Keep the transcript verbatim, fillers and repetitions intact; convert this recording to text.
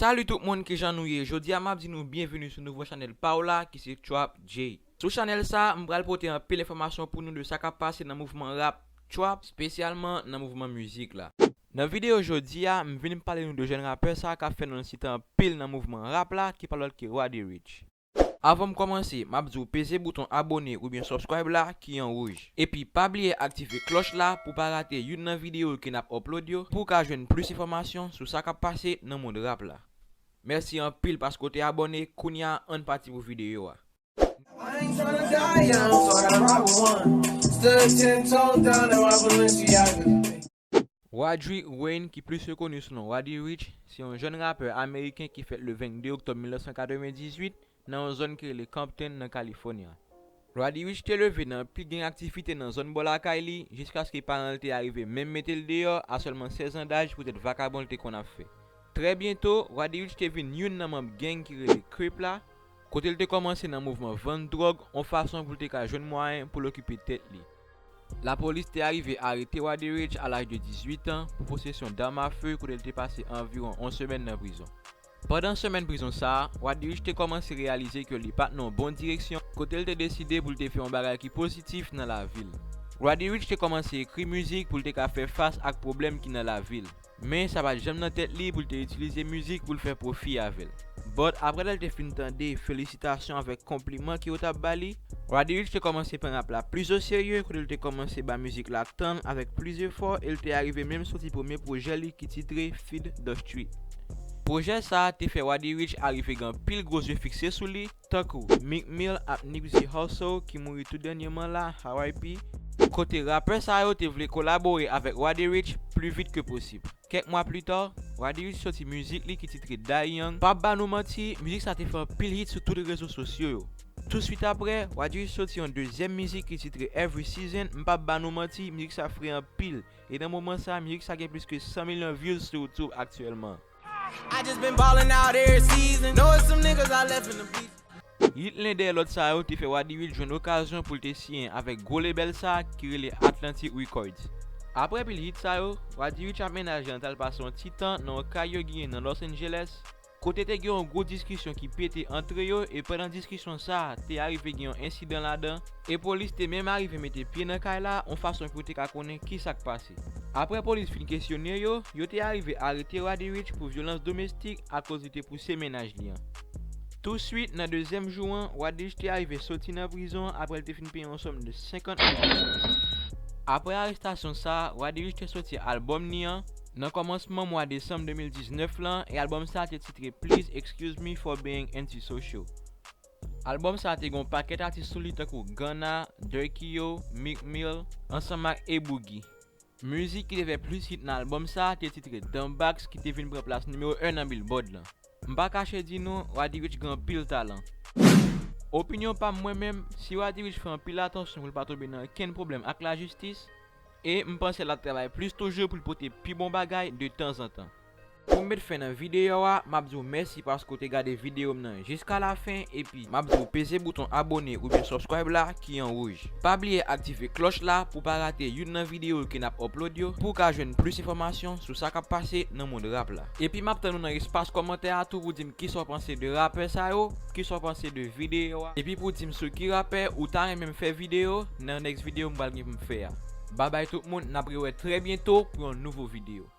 Salut tout moun, kijan nou ye? Jodi a m ap di nou byenveni sou nouvo chanèl pa w la ki se Trap J. Sou chanèl sa, m pral pote anpil enfòmasyon pou nou de sa k ap pase nan mouvman rap trap, espesyalman nan mouvman mizik la. Nan videyo jodi a, m vin pale nou de jèn rapè sa k ap fè nou site anpil nan mouvman rap la, ki pa lòt ke Roddy Ricch. Avan m kòmanse, m ap di w peze bouton abòne oubyen subscribe la ki an wouj. Epi pa bliye aktive klòch la pou w pa rate youn nan videyo ke n ap upload yo, pou w ka jwenn plis enfòmasyon sou sa k ap pase nan mond rap la. Mèsi anpil paske w te abòne, kounye a ann pati pou videyo a. I ain't tryna die young, so I gotta rock with one. Stood ten toes down and rock Balenciaga. Roddy Wayne, ki plis rekoni sou non Roddy Ricch, se yon jèn rapè ameriken ki fèt le vennde oktòb mil nèf san katrevendizuit nan yon zòn ki rele Compton nan California. Roddy Ricch te leve nan anpil gang aktivite nan zòn bò lakay li, jiskaske paran l te arive menm mete l deyò a sèlman sèz an daj poutèt vakabon l te konn ap fè. Trè byento, Roddy Ricch te vin youn nan manm gang ki rele Crip la, kote l te kòmanse nan mouvman vann dwòg, yon fason pou l te ka jwenn mwayen pou l okipe tèt li. Lapolis te arive arete Roddy Ricch a laj de dizuit an pou posesyon dam a fe, kote l te pase anviwon yon semèn nan prizon. Pandan semèn prizon sa a, Roddy Ricch te kòmanse reyalize ke li pa t nan yon bon direksyon, kote l te deside pou l te fè yon bagay ki pozitif nan lavi l. Roddy Ricch te kòmanse ekri mizik pou l te ka fè fas ak pwoblèm ki nan lavi l. Men sa pa t janm nan tèt li pou l te itilize mizik pou l fè pwofi avè l. But, apre lè l te fin tande felisitasyon avèk konpliman ke yo t ap ba li, Roddy Ricch te kòmanse pran rap la plis o serye, kote l te kòmanse ba mizik la tan l avèk plis efò, e l te arive menm soti premye pwojè li ki titre Feed the Street. Pwojè sa a te fè Roddy Ricch arive gen anpil gwo zye fikse sou li, tankou Meek Mill ak Nipsey Hussle ki mouri tou dènyèman la, R I P, kote rapè sa yo te vle kolabore avèk Roddy Ricch pli vit ke posib. Kèk mwa pli ta, Roddy Ricch soti mizik li ki titre Die Young. P ap ba nou manti, mizik sa te fè anpil hit sou tout rezo sosyo yo. Touswit apre, Roddy Ricch soti yon dezyèm mizik ki titre Every Season. M p ap ba nou manti, mizik sa fre anpil. E nan moman sa, mizik sa gen plis ke san milyon views sou YouTube aktyèlman. I just been ballin' out every season. Know it's some niggas I left in the bleachers. Hit len dèyè lòt sa yo te fè Roddy Ricch jwenn okazyon pou l te siyen avèk gwo lebèl sa ki rele Atlantic Records. Apre pil hit sa yo, Roddy Ricch ak mennaj li an t al pase yon ti tan nan yon kay yo genyen nan Los Angeles, kote te gen yon gwo diskisyon ki pete antre yo, e pandan diskisyon sa a, te arive gen yon ensidan ladan, e polis te menm arive mete pye nan kay la, yon fason pou te ka konnen kisa k pase. Apre polis fin kesyone yo, yo te arive arete Roddy Ricch pou vyolans domestik akoz li te pouse mennaj li an. Touswit, nan dezyèm jou an, Roddy Ricch te arive soti nan prizon apre l te fin peye yon sòm de senkant mil dola. Apre arestasyon sa a, Roddy Ricch te soti albòm li an nan kòmansman mwa desanm de mil diznèf lan, e albòm sa a te titre Please Excuse Me for Being Antisocial. Albòm sa a te gen yon pakèt atis sou li tankou Gunna, Durk Yo, Meek Mill, ansanm ak A Boogie. Mizik ki te fè plis hit nan albòm sa a te titre Dumb Box, ki te vin pran plas nimewo en nan Billboard lan. M pa kache di nou, Roddy Ricch gen anpil talan. Opinyon pa m mwen menm, si Roddy Ricch fè anpil atansyon pou l pa tonbe nan okenn pwoblèm ak lajistis, e m panse l ap travay plis toujou pou l pote pi bon bagay de tanzantan. Pou m met fen nan videyo a, m ap di w mèsi paske w te gade videyo m nan jiska lafen, epi m ap di w peze bouton abòne oubyen subscribe la ki an wouj. Pa bliye aktive klòch la pou w pa rate youn nan videyo ke n ap upload yo, pou w ka jwenn plis enfòmasyon sou sa k ap pase nan mond rap la. Epi m ap tann ou nan espas kòmantè a tou pou w di m kisa w panse de rapè sa yo, kisa w panse de videyo a, epi pou w di m sou ki rapè ou ta renmen m fè videyo nan next videyo m pral gen pou m fè a. Babay tout moun, n ap rewè trè byento pou yon nouvo videyo.